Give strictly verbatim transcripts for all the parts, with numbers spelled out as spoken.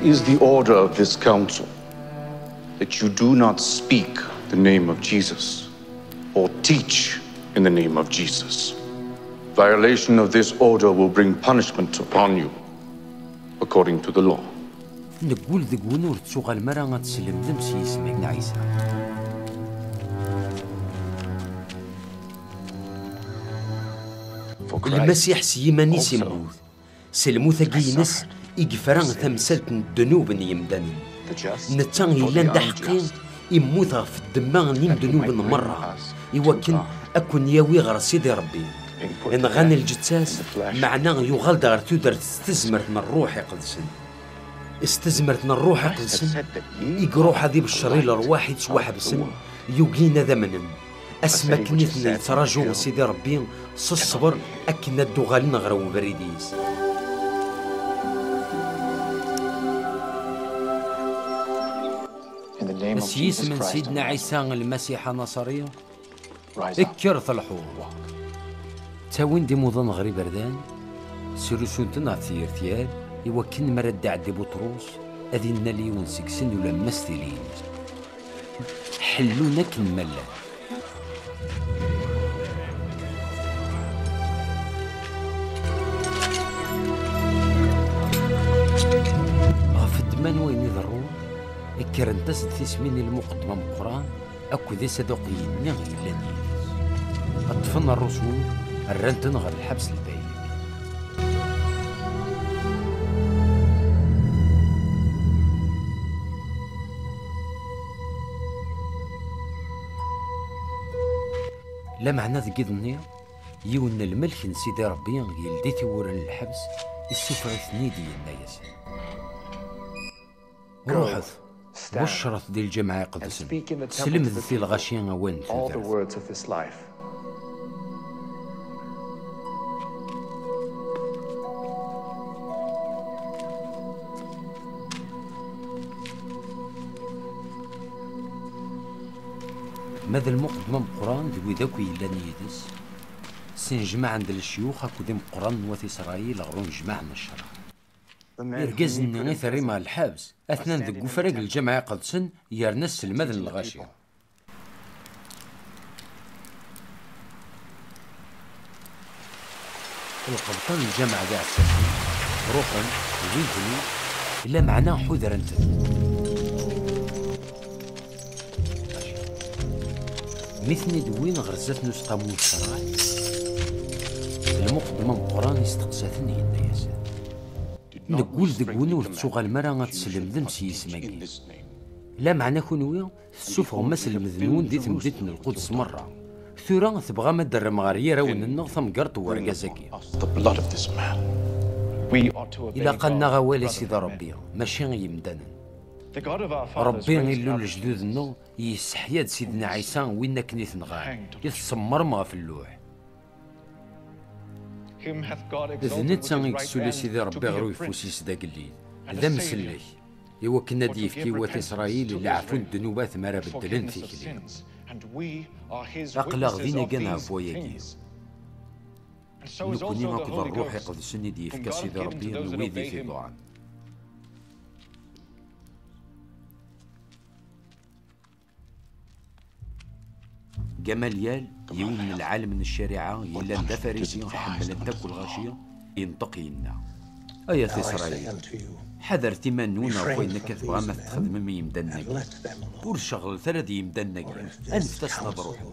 Is the order of this council that you do not speak the name of Jesus or teach in the name of Jesus. Violation of this order will bring punishment upon you according to the law. Neggul deg-wen ur tettuɣalem ara ad teslemdem s yisem-agi n Ɛisa. Lmasiḥ s yiman-is immut. S lmut-agi-ines i yefra tamsalt n ddnub n yimdanen. Netta yellan d aḥeqqi, immut ɣef ddemma n yimednuben merra, iwakken ad ken-yawi ɣer Sidi Ṛebbi. Nɣan lǧetta-s, meɛna yuɣal-d ɣer tudert s tezmert n Ṛṛuḥ Iqedsen. S tezmert n Ṛṛuḥ Iqedsen i iṛuḥ ad ibeccer i lerwaḥ ittwaḥebsen, yugin ad amnen. Asmi akken i ten-yettraǧu Sidi Ṛebbi s ṣṣber akken ad d-uɣalen ɣer ubrid-is. S yisem n Sidna Ɛisa Lmasiḥ Anaṣri, kker telḥuḍ. Ttawin-d imuḍan ɣer iberdan, srusun-ten ɣef tgertyal, iwakken mi ara d-iɛeddi Buṭrus, ad innal yiwen seg-sen ulamma s tili-ines. Ḥellun akken ma llan. Ɣef ddemma n wayen iḍerrun, kkrent-as-d tismin i lmuqeddem ameqqran akked isaduqiyen-nni yellan yid-s. Ṭṭfen ṛṛusul, rran-ten ɣer lḥebs n lbaylek. Lameɛna deg iḍ-nni, yiwen n lmelk n Sidi Ṛebbi yeldi tiwwura n lḥebs, issufeɣ-iten-id, yenna-yasen: Ruḥet, bucret di lǧameɛ iqedsen, slemdet i lɣaci awal n tudert. Ma d lmuqeddem ameqqran d wid akk yellan yid-s, snejmaɛen-d lecyux akked imeqqranen n wat Isṛayil ɣer unejmaɛ n ccṛeɛ. Irgazen-nni i terrim ɣer lḥebs, atnan deg ufrag n lǧameɛ iqedsen yerna sselmaden lɣaci. Lqebṭa n lǧameɛ d iɛessasen, ruḥen, wwin-ten-id, lameɛna ḥudren-ten. Mi ten-id-wwin ɣer zdat n useqqamu n ccṛeɛ, lmuqeddem ameqqran isteqsa-ten, yenna-yasen: Neggul deg-wen ur tettuɣalem ara ad teslemdem s yisem-agi. Lameɛna kunwi, tessuffɣem aselmed-nwen di temdint n Lquds merra. Tura tebɣam ad d-terrem ɣer yirawen-nneɣ tamgerḍt n wergaz-agi. Ilaq ad naɣ awal i Sidi Ṛebbi, mačči i yemdanen. Ṛebbi, Illu n lejdud-nneɣ, yesseḥya-d Sidna Ɛisa, win akken i t-nɣan, i tṣemmrem ɣef lluḥ. D netta i yessuli Sidi Ṛebbi ɣer uyeffus-is d agellid, d amsellek, iwakken ad d-yefk i wat Isṛayil leɛfu n ddnubat mi ara beddlen tikli. Aql-aɣ din agan ɣef wayagi. Nekkni akked Ṛṛuḥ Iqedsen i d-yefka Sidi Ṛebbi n wid i t-iḍuɛen. Gamalyal, yiwen n lɛalem n ccariɛa yellan d afarisi ḥemmlen-t akk lɣaci, yenṭeq yenna: Ay at Isṛayil, ḥadret iman-nwen ɣef wayen akka tebɣam ad t-txedmem i yimdanen-agi. Ur ceɣlet ara d yimdanen-agi, anfet-asen ad ruḥen.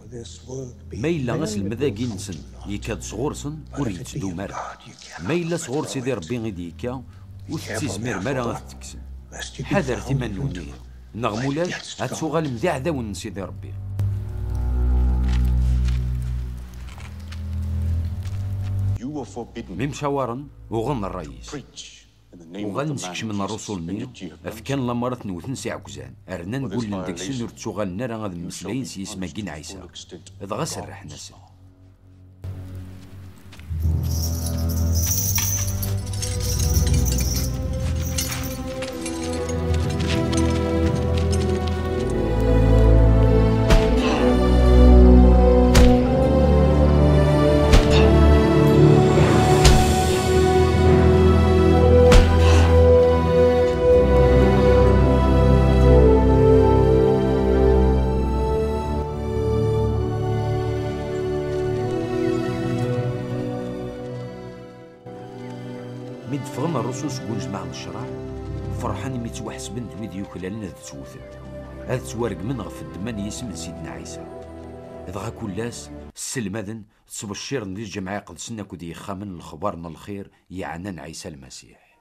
Ma yella aselmed-agi-nsen yekka-d sɣur-sen, ur yettdum ara. Ma yella sɣur Sidi Ṛebbi i d-yekka, ur tettizmirem ara ad t-tekksem. Ḥadret iman-nwen ihi, neɣ mulac ad tuɣalem d iɛdawen n Sidi Ṛebbi. Mi mcawaren, uɣen ṛṛay-is. Uɣalen skecmen ṛṛusul-nni, fkan lameṛ ad ten-wten s iɛekkzan, rnan gullen deg-sen ur ttuɣalen ara ad mmeslayen s yisem-agi n Ɛisa. Dɣa serrḥen-asen. Ffɣen rrusu seg unejmaɛ n ccṛeɛ, ferḥen imi ttwaḥesben d wid yuklalen ad ttwten, ad ttwaregmen ɣef ddemma n yisem n Sidna Ɛisa. Dɣa kul ass, sselmaden, ttbecciren di lǧameɛ iqedsen akked yixxamen n lexbar n lxir yeɛnan Ɛisa Lmasiḥ.